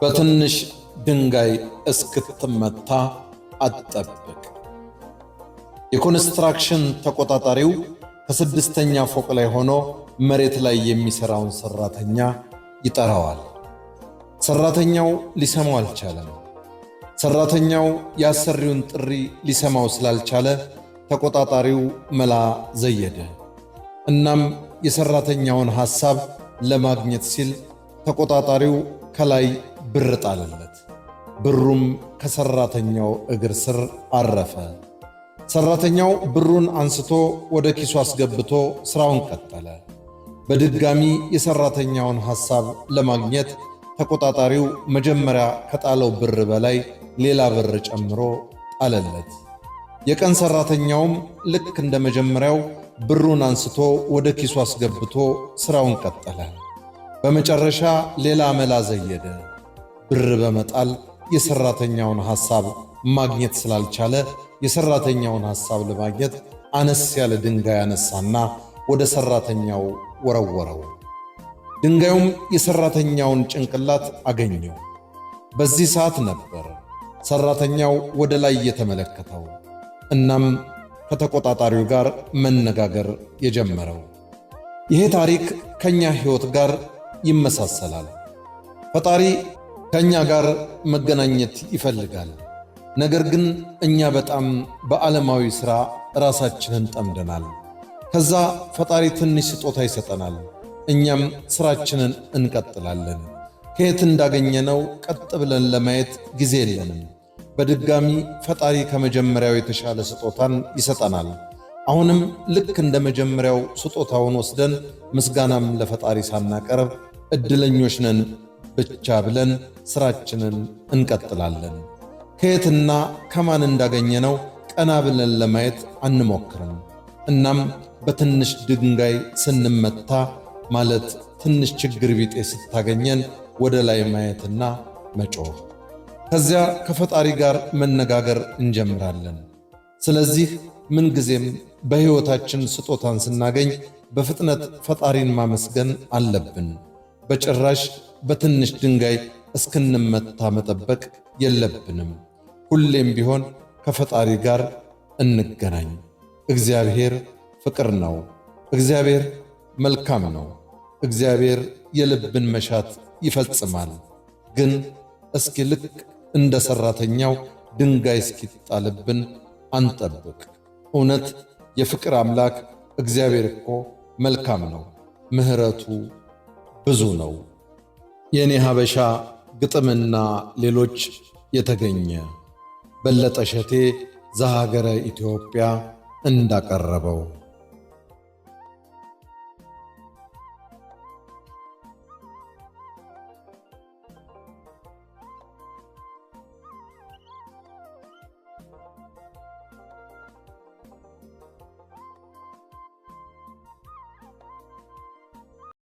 በትንሽ ድንጋይ እስክትመታ አትጠብቅ። የኮንስትራክሽን ተቆጣጣሪው ከስድስተኛ ፎቅ ላይ ሆኖ መሬት ላይ የሚሠራውን ሠራተኛ ይጠራዋል። ሠራተኛው ሊሰማው አልቻለም። ሠራተኛው የአሰሪውን ጥሪ ሊሰማው ስላልቻለ ተቆጣጣሪው መላ ዘየደ። እናም የሠራተኛውን ሐሳብ ለማግኘት ሲል ተቆጣጣሪው ከላይ ብር ጣለለት። ብሩም ከሠራተኛው እግር ስር አረፈ። ሠራተኛው ብሩን አንስቶ ወደ ኪሱ አስገብቶ ሥራውን ቀጠለ። በድጋሚ የሠራተኛውን ሐሳብ ለማግኘት ተቆጣጣሪው መጀመሪያ ከጣለው ብር በላይ ሌላ ብር ጨምሮ ጣለለት። የቀን ሠራተኛውም ልክ እንደ መጀመሪያው ብሩን አንስቶ ወደ ኪሱ አስገብቶ ሥራውን ቀጠለ። በመጨረሻ ሌላ መላ ዘየደ። ብር በመጣል የሠራተኛውን ሐሳብ ማግኘት ስላልቻለ የሠራተኛውን ሐሳብ ለማግኘት አነስ ያለ ድንጋይ አነሳና ወደ ሠራተኛው ወረወረው። ድንጋዩም የሠራተኛውን ጭንቅላት አገኘው። በዚህ ሰዓት ነበር ሠራተኛው ወደ ላይ የተመለከተው። እናም ከተቆጣጣሪው ጋር መነጋገር የጀመረው። ይሄ ታሪክ ከኛ ሕይወት ጋር ይመሳሰላል። ፈጣሪ ከኛ ጋር መገናኘት ይፈልጋል። ነገር ግን እኛ በጣም በዓለማዊ ሥራ ራሳችንን ጠምደናል። ከዛ ፈጣሪ ትንሽ ስጦታ ይሰጠናል፣ እኛም ሥራችንን እንቀጥላለን። ከየት እንዳገኘነው ቀጥ ብለን ለማየት ጊዜ የለንም። በድጋሚ ፈጣሪ ከመጀመሪያው የተሻለ ስጦታን ይሰጠናል። አሁንም ልክ እንደ መጀመሪያው ስጦታውን ወስደን ምስጋናም ለፈጣሪ ሳናቀርብ ዕድለኞች ነን ብቻ ብለን ሥራችንን እንቀጥላለን። ከየትና ከማን እንዳገኘነው ቀና ብለን ለማየት አንሞክርም። እናም በትንሽ ድንጋይ ስንመታ፣ ማለት ትንሽ ችግር ቢጤ ስታገኘን፣ ወደ ላይ ማየትና መጮህ፣ ከዚያ ከፈጣሪ ጋር መነጋገር እንጀምራለን። ስለዚህ ምንጊዜም በሕይወታችን ስጦታን ስናገኝ በፍጥነት ፈጣሪን ማመስገን አለብን። በጭራሽ በትንሽ ድንጋይ እስክንመታ መጠበቅ የለብንም። ሁሌም ቢሆን ከፈጣሪ ጋር እንገናኝ። እግዚአብሔር ፍቅር ነው። እግዚአብሔር መልካም ነው። እግዚአብሔር የልብን መሻት ይፈጽማል። ግን እስኪ ልክ እንደ ሠራተኛው ድንጋይ እስኪጣልብን አንጠብቅ። እውነት የፍቅር አምላክ እግዚአብሔር እኮ መልካም ነው፣ ምሕረቱ ብዙ ነው። የእኔ ሀበሻ ግጥምና ሌሎች የተገኘ በለጠ ሸቴ ዘሀገረ ኢትዮጵያ እንዳቀረበው።